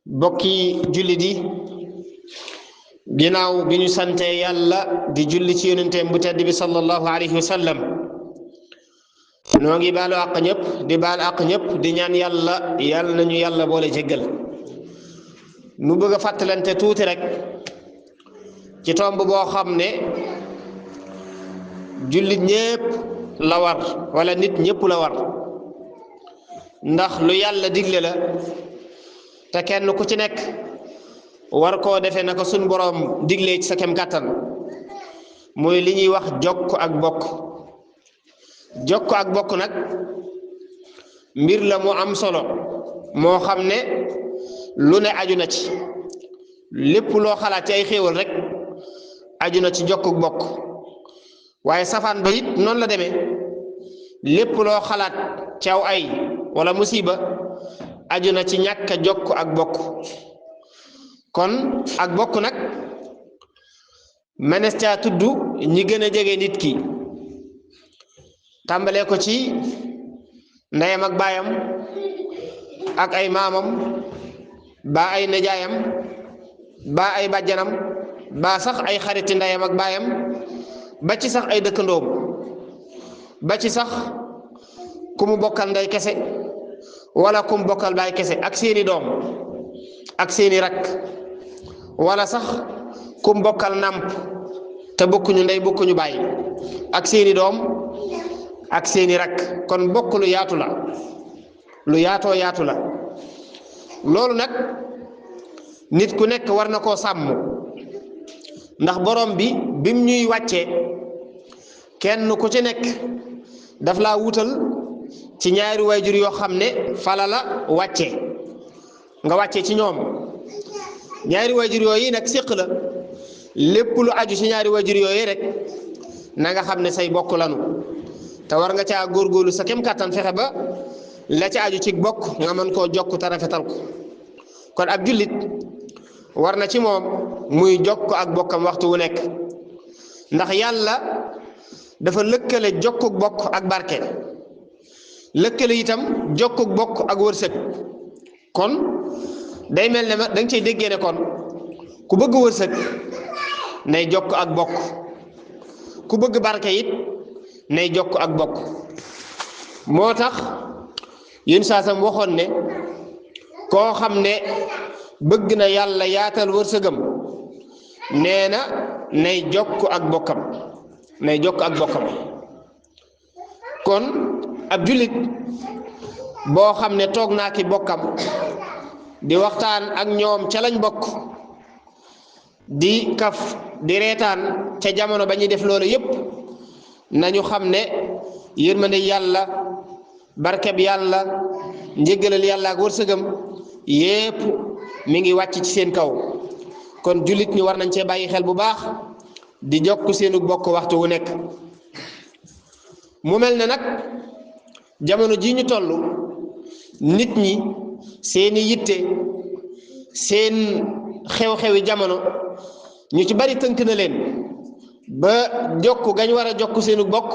bokki jullit yi ginnaaw bi ñu sante yàlla di julli ci yonenteem bu tedd bi sallallahu alayhi wa sallam noo ngi baalu àq ñëpp di baal àq ñëpp di ñaan yàlla yàlla nañu yàlla boole jéggal nu bëgg a fàttalante tuuti rek ci tomb boo xam ne jullit ñépp la war wala nit ñépp la war ndax lu yàlla digle la te kenn ku ci nekk war koo defee naka suñ boroom diglee ci sa kem kàttan muy li ñuy wax jokk ak bokk nag mbir la mu am solo moo xam ne lu ne aju na ci lépp loo xalaat ci ay xéewal rek aju na ci jokk ak bokk waaye safaan ba it noonu la demee lépp loo xalaat ci aw ay wala musiba aju na ci ñàkk a jokk ak bokk kon ak bokk nag mënees caa tudd ñi gën a jege nit ki tàmbalee ko ci ndeyam ak baayam ak ay maamam baa ay nijaayam baa ay bàjjanam baa sax ay xariti ndeyam ak baayam ba ci sax ay dëkkandoom ba ci sax ku mu bokkal ndey kese wala ku mu bokkal baay kese ak seeni doom ak seeni rakk wala sax ku mu bokkal nàmp te bokkuñu ndey bokkuñu baay ak seeni doom ak seeni rakk kon bokk lu yaatu la lu yaatu la loolu nag nit ku nekk war na koo sàmm ndax borom bi bim ñuy wàccee kenn ku ci nekk daf laa wutal ci ñaari wayjur yoo xam ne fala la wàccee nga wàccee ci ñoom ñaari wayjur yooyu nag séq la lépp lu aju ci ñaari wayjur yooyu rek na nga xam ne say bokk lanu te war nga caa góorgóorlu sa kem kàttan fexe ba la ca aju ci bokk nga mën koo jokk te rafetal ko kon ab jullit war na ci moom muy jokk ak bokkam waxtu wu nekk ndax yàlla dafa lëkkale jokkuk bokk ak barke lëkkale itam jokkuk bokk ak wërsëg kon day mel ne ma da nga cay déggee ne kon ku bëgg wërsëg nay jokk ak bokk ku bëgg barke it nay jokk ak bokk moo tax yéen saasam waxoon ne koo xam ne bëgg na yàlla yaatal wërsëgam nee na nay jokk ak bokkam kon ab jullit boo xam ne toog naa ki bokkam di waxtaan ak ñoom ca lañ bokk di kaf di reetaan ca jamono ba ñuy def loolu yépp nañu xam ne yërmande yàlla barkeb yàlla njéggalal yàlla ak wërsëgam yépp mi ngi wàcc ci seen kaw kon jullit ñi war nañ cee bàyyi xel bu baax di jokk seenu bokk waxtu wu nekk mu mel ne nag jamono ji ñu toll nit ñi seeni yitte seen xew-xewi jamono ñu ci bari tënk na leen ba jokk gañ war a jokk seenu bokk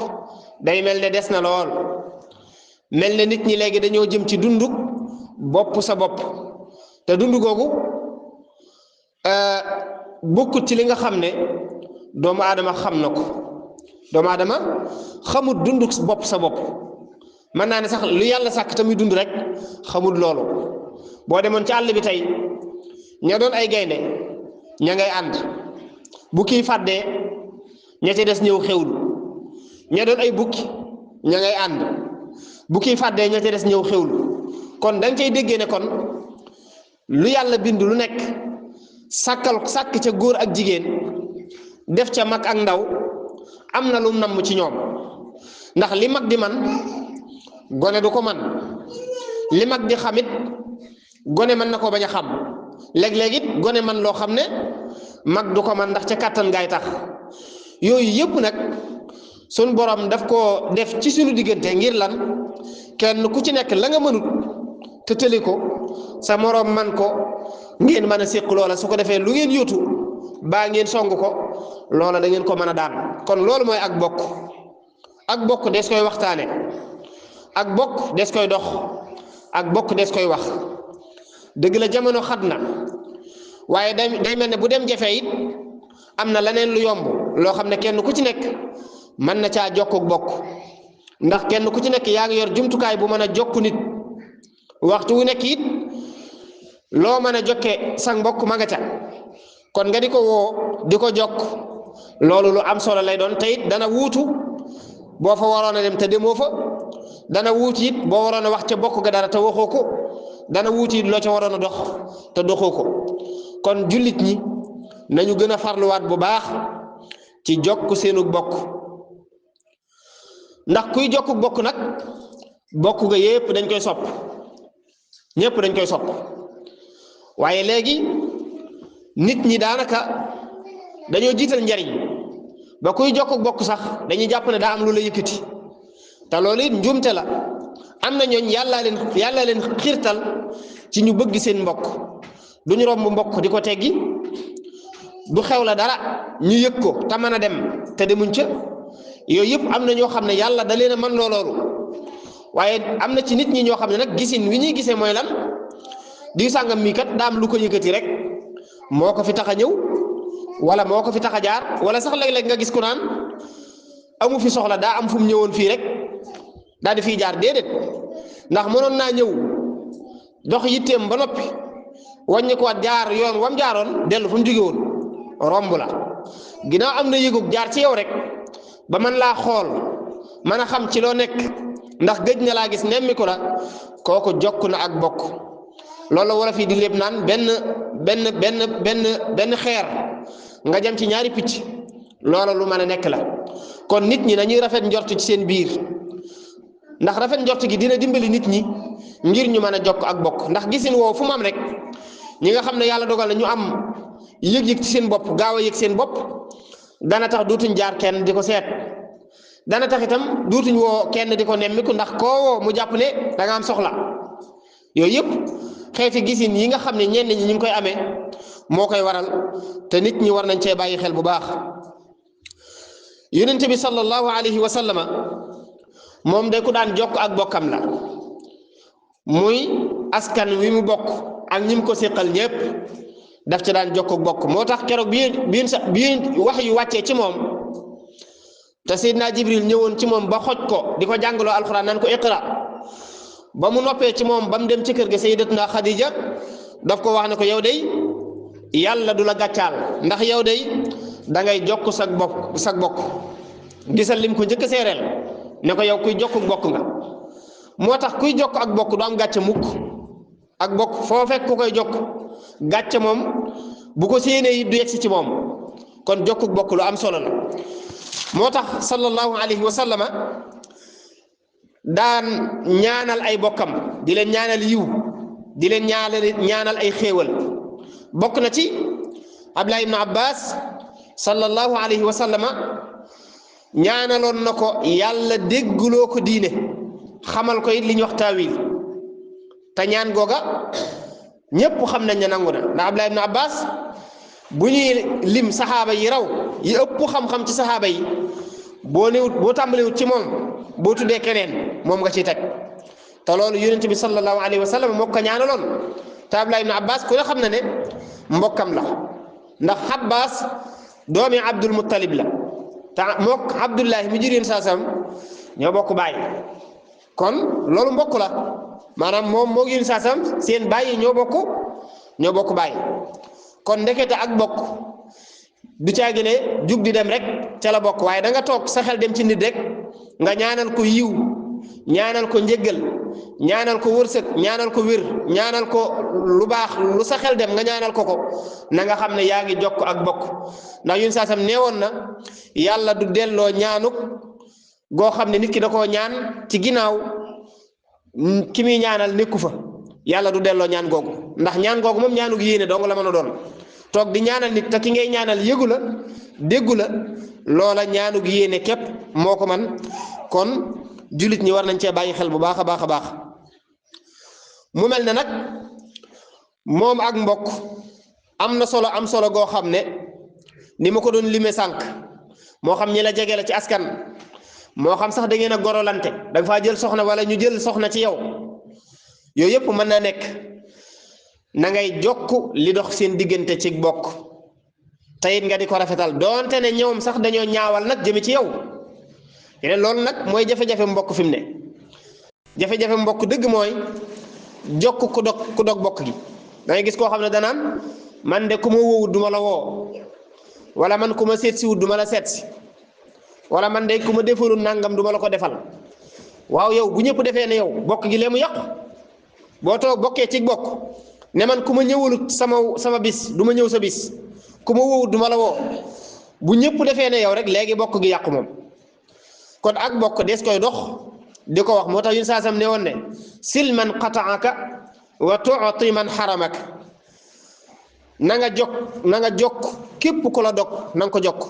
day mel ne des na lool mel ne nit ñi léegi dañoo jëm ci dunduk bopp sa bopp te dund googu bokkut ci li nga xam ne doomu aadama xam na ko doomu aadama xamut dunduk bopp sa bopp mën naa ne sax lu yàlla sàkk tamuy dund rek xamut loolu boo demoon ci àll bi tey ña doon ay gaynde ña ngay ànd bu kii fàddee ña ca des ñëw xewlu ña doon ay bukki ña ngay ànd bu kii fàddee ña ca des ñëw xewlu kon da nga cay déggee ne kon lu yàlla bind lu nekk sàkk ca góor ak jigéen def ca mag ak ndaw am na lu mu namm ci ñoom ndax li mag di man gone du ko man li mag di xamit gone mën na ko bañ a xam léeg-léeg it gone man loo xam ne mag du ko man ndax ca kàttan gaay tax yooyu yëpp nag sun borom daf koo def ci suñu diggante ngir lan kenn ku ci nekk la nga mënut te tëli ko sa moroom man ko ngeen mën a séq loola su ko defee lu ngeen yóotu baa ngeen song ko loola da ngeen ko mën a daan kon loolu mooy ak bokk des koy waxtaane ak bokk des koy dox ak bokk des koy wax dëgg la jamono xat na waaye day mel ne bu dem jafee it am na leneen lu yomb loo xam ne kenn ku ci nekk mën na caa jokk bokk ndax kenn ku ci nekk yaa ngi yor jumtukaay bu mën a jokk nit waxtu wu nekk it loo mën a jokke sa mbokk ma nga ca kon nga di ko woo di ko jokk loolu lu am solo lay doon te it dana wuutu boo fa waroon a dem te demoo fa dana wuuti it boo waroon a wax ca bokk ga dara te waxoo ko dana wuuti it loo ca waroon a dox te doxoo ko kon jullit ñi nañu gën a farluwaat bu baax ci jokk seenu bokk ndax kuy jokk bokk nag bokk ga yépp dañ koy sopp ñépp dañ koy sopp waaye léegi nit ñi daanaka dañoo jiital njariñ ba kuy jokk bokk sax dañuy jàpp ne daa am lu la yëkkati te loolu it njuumte la am na ñooñ yàlla leen xiirtal ci ñu bëgg seen mbokk duñu romb mbokk di ko teggi du xew la dara ñu yëg ko te mën a dem te demuñ ca yooyu yëpp am na ñoo xam ne yàlla da leen a mën loolu waaye am na ci nit ñi ñoo xam ne nag gisin wi ñuy gisee mooy lan di sàngam mii kat daa am lu ko yëkkati rek moo ko fi tax a ñëw wala moo ko fi tax a jaar wala sax léeg-léeg nga gis ku naan amu fi soxla daa am fu mu ñëwoon fii rek daal di fiy jaar déedéet ndax mënoon naa ñëw dox yitteem ba noppi wàññi ko jaar yoon wam jaaroon dellu fu mu jóge woon romb la ginnaaw am na yëgug jaar ci yow rek ba man laa xool mën a xam ci loo nekk ndax gëj na laa gis nemmiku la kooku jokk na ak bokk loolu la wala fii di lépp naan benn xeer nga jëm ci ñaari picc loolu lu mën a nekk la kon nit ñi nañuy rafet njort ci seen biir ndax rafet njort gi dina dimbali nit ñi ngir ñu mën a jokk ak bokk ndax gisin woo fu mu am rek ñi nga xam ne yàlla dogal na ñu am yëg-yëg ci seen bopp gaaw a yëg seen bopp dana tax duutuñ jaar kenn di ko seet dana tax itam duutuñ woo kenn di ko nemmiku ndax koo woo mu jàpp ne da nga am soxla yooyu yëpp xeeti gisin yi nga xam ne ñenn ñi ñu ngi koy amee moo koy waral te nit ñi war nañ cee bàyyi xel bu baax yonent bi sallallahu alayhi wa sallama moom de ku daan jokk ak bokkam la muy askan wi mu bokk ak ñi mu ko séqal ñépp daf ca daan jokk ak bokk moo tax keroog bi wax yu wàccee ci moom te Seydina Jibril ñëwoon ci moom ba xoj ko di ko jàngaloo alxuraan naan ko iqra ba mu noppee ci moom ba mu dem ci kër ga Sayyidatuna Xadija daf ko wax ne ko yow day yàlla du la gàccaal ndax yow day da ngay jokk sag bokk gisal lim ko njëkk seereel ne ko yow kuy jokk bokk nga moo tax kuy jokk ak bokk du am gàcce mukk ak bokk foo fekk ku koy jokk gàcce moom bu ko séenee yi du yegsi ci moom kon jokk bokk lu am solo la moo tax sallallahu alayhi wa sallama daan ñaanal ay bokkam di leen ñaanal yiw di leen ñaanal ay xéewal bokk na ci Abdullah ibn Abbas sallallahu alayhi wa sallama ñaanaloon na ko yàlla déggloo ko diine xamal ko it li ñuy wax taawil te ñaan googa ñépp xam nañ ne nangu na ndax Abdullah ibn Abbas bu ñuy lim saxaaba yi raw yi ëpp xam-xam ci saxaaba yi boo tàmbalewut ci moom boo tuddee keneen moom nga ciy teg te loolu yonent bi sallallahu alayhi wa sallam moo ko ñaanaloon te Abdullah ibn Abbas ku ne xam na ne mbokkam la ndax Abbas doomi Abdul Muttalib la te mook Abdullahi mi jur yéen saasam ñoo bokk baay kon loolu mbokk la maanaam moom moo yéen saasam seen baay yi ñoo bokk baay kon ndekete ak bokk du caagi ne jug di dem rek ca la bokk waaye da nga toog sa xel dem ci nit rek nga ñaanal ko yiw ñaanal ko njëggal ñaanal ko wërsëg ñaanal ko wér ñaanal ko lu baax lu sa xel dem nga ñaanal ko na nga xam ne yaa ngi jokk ak bokk ndax yun saasam neewoon na yàlla du delloo ñaanuk goo xam ne nit ki da koo ñaan ci ginnaaw ki muy ñaanal nekku fa yàlla du delloo ñaan googu ndax ñaan googu moom ñaanuk yéene dong la mën a doon toog di ñaanal nit te ki ngay ñaanal yëgu la déggu la loola ñaanuk yéene képp moo ko man kon jullit ñi war nañ cee bàyyi xel bu baax a baax a baax mu mel ne nag moom ak mbokk am na solo am solo goo xam ne ni ma ko doon lime sànq moo xam ñi la jege la ci askan moo xam sax da ngeen a gorolante da nga faa jël soxna wala ñu jël soxna ci yow yooyu yëpp mën naa nekk na ngay jokk li dox seen diggante ci bokk te it nga di ko rafetal doonte ne ñoom sax dañoo ñaawal nag jëme ci yow yeneen loolu nag mooy jafe-jafe mbokk fi mu ne jafe-jafe mbokk dëgg mooy jokk ku dog bokk gi da ngay gis koo xam ne danaan man de ku ma wowut duma la woo wala man ku ma seet si wut duma la seet si wala man de ku ma defalul nangam duma la ko defal waaw yow bu ñëpp defee ne yow bokk gi lee mu yàqu boo toog bokkee ci bokk ne man ku ma ñëwalut sama bis du ma ñëw sa bis ku ma wowut du ma la woo bu ñëpp defee ne yow rek léegi bokk gi yàqu moom kon ak bokk des koy dox di ko wax moo tax yun saasam ne woon ne sil man qataaka wa tuuti man xaramaka na nga jokk képp ku la dog na nga ko jokk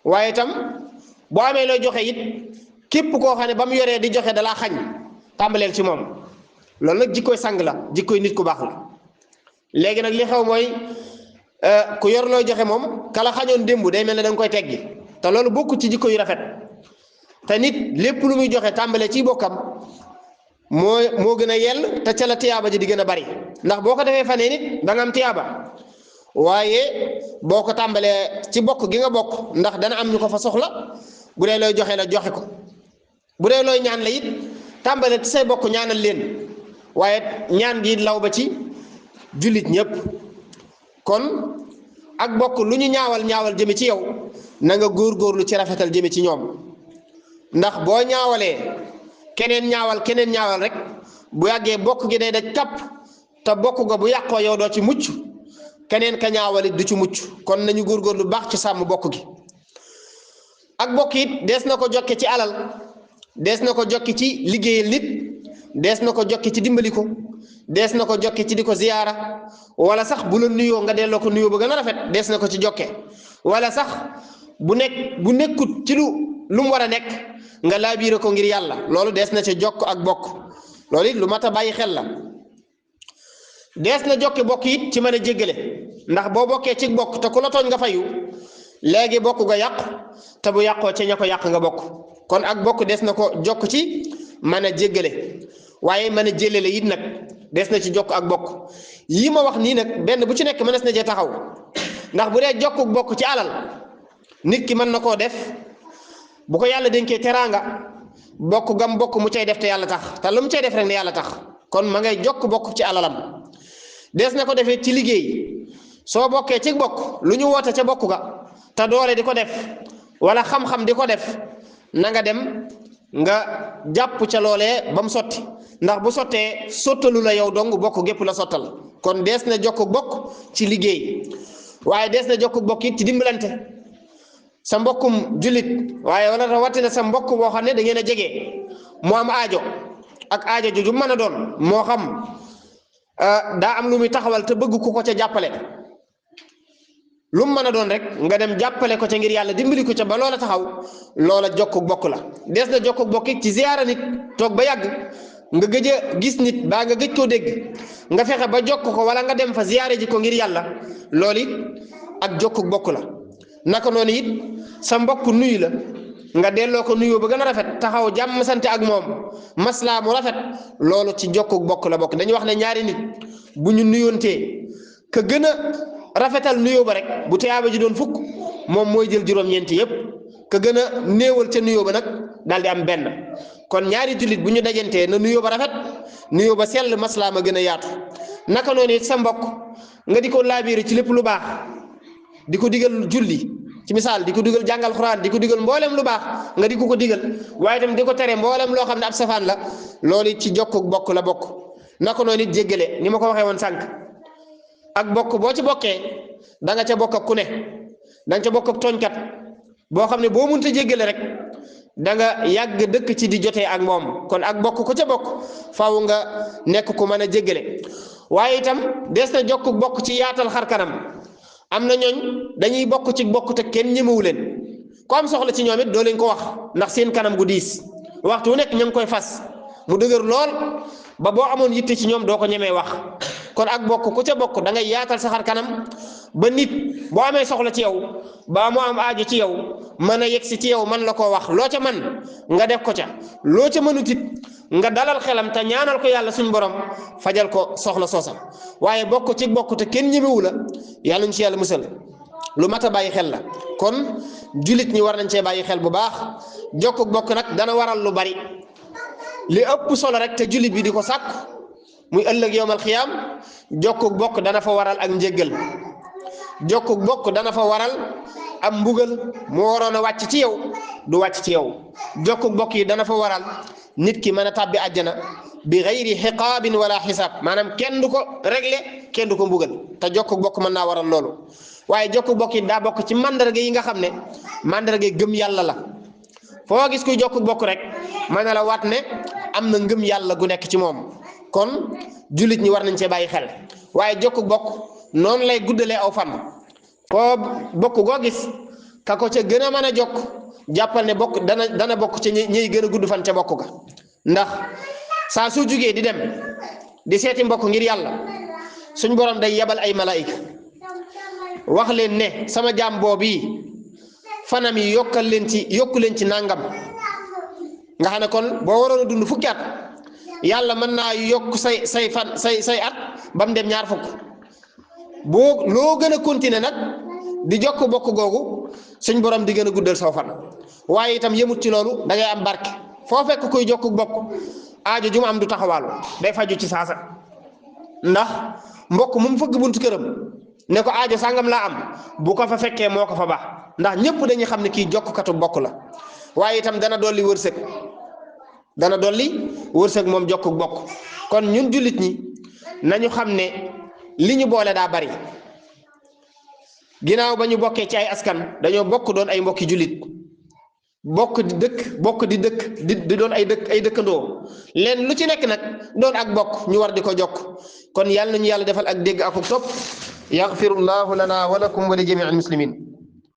waaye itam boo amee looy joxe it képp koo xam ne ba mu yoree di joxe dalaa xañ tàmbaleel ci moom loolu nag jikkoy sang la jikkoy nit ku baax la léegi nag li xew mooy ku yor looy joxe moom kala xañoon démb day mel ne da nga koy teggi te loolu bokku ci jikko yu rafet te nit lépp lu muy joxe tàmbale ci bokkam moo gën a yell te ca la tiyaaba ji di gën a bari ndax boo ko defee fanee nit da nga am tiyaaba waaye boo ko tàmbalee ci bokk gi nga bokk ndax dana am ñu ko fa soxla bu dee looy joxe la joxe ko bu dee looy ñaan la it tàmbale ci say bokk ñaanal leen waaye ñaan gi law ba ci jullit ñëpp kon ak bokk lu ñu ñaawal jëme ci yow na nga góorgóorlu ci rafetal jëme ci ñoom ndax boo ñaawalee keneen ñaawal rek bu yàggee bokk gi day daj kàpp te bokk ga bu yàqoo yow doo ci mucc keneen ka ñaawalit du ci mucc kon nañu góorgóorlu baax ci sàmm bokk gi ak bokk it dees na ko jokke ci alal dees na ko jokki ci liggéeyal nit dees na ko jokki ci dimbali ko dees na ko jokki ci di ko ziyaara wala sax bu la nuyoo nga delloo ko nuyoo ba gën a rafet dees na ko ci jokke wala sax bu nekkut ci lu mu war a nekk nga laabiire ko ngir yàlla loolu dees na ci jokk ak bokk loolu it lu mat a bàyyi xel la dees na jokke bokk it ci mën a jéggale ndax boo bokkee ci bokk te ku la tooñ nga fayu léegi bokk ga yàqu te bu yàqoo ca ña ko yàq nga bokk kon ak bokk des na ko jokk ci mën a jéggale waaye mën a jëlale it nag des na ci jokk ak bokk yii ma wax nii nag benn bu ci nekk mënees na cee taxaw ndax bu dee jokk bokk ci alal nit ki mën na koo def bu ko yàlla dénkee teraanga bokk gam bokk mu cay def te yàlla tax te lu mu cay def rek ne yàlla tax kon ma ngay jokk bokk ci alalam des na ko defee ci liggéey soo bokkee ci bokk lu ñu woote ca bokk ga te doole di ko def wala xam-xam di ko def na nga dem nga jàpp ca loolee ba mu sotti ndax bu sottee sottalu la yow dong bokk gépp la sottal kon dees na jokk bokk ci liggéey waaye dees na jokk bokk it ci dimbalante sa mbokkum jullit waaye wala rawatina sa mbokk boo xam ne da ngeen a jege mu am aajo ak aajo ju mën a doon moo xam daa am lu muy taxawal te bëgg ku ko ca jàppale lu mu mën a doon rek nga dem jàppale ko ca ngir yàlla dimbali ko ca ba loola taxaw loola jokk bokk la des na jokk bokk ci ziyaara nit toog ba yàgg nga gëj a gis nit baa nga gëj koo dégg nga fexe ba jokk ko wala nga dem fa ziyaare ji ko ngir yàlla loolu it ak jokk bokk la naka noonu it sa mbokk nuyu la nga delloo ko nuyoo ba gën a rafet taxaw jàmm sante ak moom maslaa mu rafet loolu ci jokk bokk la bokk dañuy wax ne ñaari nit bu ñu nuyoontee ka gën a rafetal nuyoo ba rek bu tiyaaba ji doon fukk moom mooy jël juróom-ñeenti yépp ka gën a néewal ca nuyoo ba nag daal di am benn kon ñaari jullit bu ñu dajantee na nuyoo ba rafet nuyoo ba sell maslaa ma gën a yaatu naka noonu it sa mbokk nga di ko laabiire ci lépp lu baax di ko digal julli ci misaal di ko digal jàngal xuraan di ko digal mboolem lu baax nga di ko digal waaye itam di ko tere mboolem loo xam ne ab safaan la loolu it ci jokk bokk la bokk naka noonu it jéggale ni ma ko waxee woon sànq ak bokk boo ci bokkee da nga ca bokk ak ku ne da nga ca bokk ak tooñkat boo xam ne boo mënta jéggale rek da nga yàgg dëkk ci di jotee ak moom kon ak bokk ko ca bokk faaw nga nekk ku mën a jéggale waaye itam des na jokk bokk ci yaatal xar kanam am na ñooñ dañuy bokk ci bokk te kenn ñemewu leen ku am soxla ci ñoom it doo leen ko wax ndax seen kanam gu diis waxtu wu nekk ñu ngi koy fas mu dëgër lool ba boo amoon yitte ci ñoom doo ko ñemee wax kon ak bokk ku ca bokk da ngay yaatal sa xar kanam ba nit boo amee soxla ci yow ba moo am aaju ci yow mën a yegsi ci yow man la koo wax loo ca man nga def ko ca loo ca mënut it nga dalal xelam te ñaanal ko yàlla suñ borom fajal ko soxla soosa waaye bokk ci bokk te kenn ñemewu la yàlla ñu ci yàlla musal lu mat a bàyyi xel la kon julit ñi war nañ cee bàyyi xel bu baax jokk bokk nag dana waral lu bari li ëpp solo rek te julit bi di ko sàkk muy ëllëg yowmal xiyaam jokk bokk dana fa waral ak njéggal jokk bokk dana fa waral am mbugal mu waroon a wàcc ci yow du wàcc ci yow jokk bokk yi dana fa waral nit ki mën a tàbbi àjjana bi xayri xiqaabin wala xisaab maanaam kenn du ko réglé kenn du ko mbugal te jokk bokk mën naa waral loolu waaye jokk bokk yi daa bokk ci mandarga yi nga xam ne mandarga gëm yàlla la foo gis kuy jokk bokk rek mën na la waat ne am na ngëm yàlla gu nekk ci moom kon jullit ñi war nañ cee bàyyi xel waaye jokk bokk noonu lay guddalee aw fan foo bokk goo gis ka ko ca gën a mën a jokk jàppal ne bokk dana bokk ca ñiy gën a gudd fan ca bokk ga ndax saa su jugee di dem di seeti mbokk ngir yàlla suñ borom day yebal ay malaayika wax leen ne sama jaam boobu fanam yi yokku leen ci nangam nga xam ne kon boo waroon a dund fukki at yàlla mën naa yokk say fan say at ba mu dem ñaar fukk boo loo gën a continuer nag di jokk bokk googu suñ borom di gën a guddal saw fan waaye itam yemut ci loolu da ngay am barke foo fekk kuy jokk bokk aajo ju mu am du taxawaalu day faju ci saasa ndax mbokk mu fëgg buntu këram ne ko aajo sàngam laa am bu ko fa fekkee moo ko fa baax ndax ñëpp dañuy xam ne kii jokkatu bokk la waaye itam dana dolli wërsëg moom jokk bokk kon ñun jullit ñi nañu xam ne li ñu boole daa bari ginnaaw ba ñu bokkee ci ay askan dañoo bokk doon ay mbokki jullit bokk di dëkk di doon ay dëkkandoo leen lu ci nekk nag doon ak bokk ñu war di ko jokk kon yàlla nañu yàlla defal ak dégg ak topp yaxfirullahu lana wa lakum wa li jamiil muslimin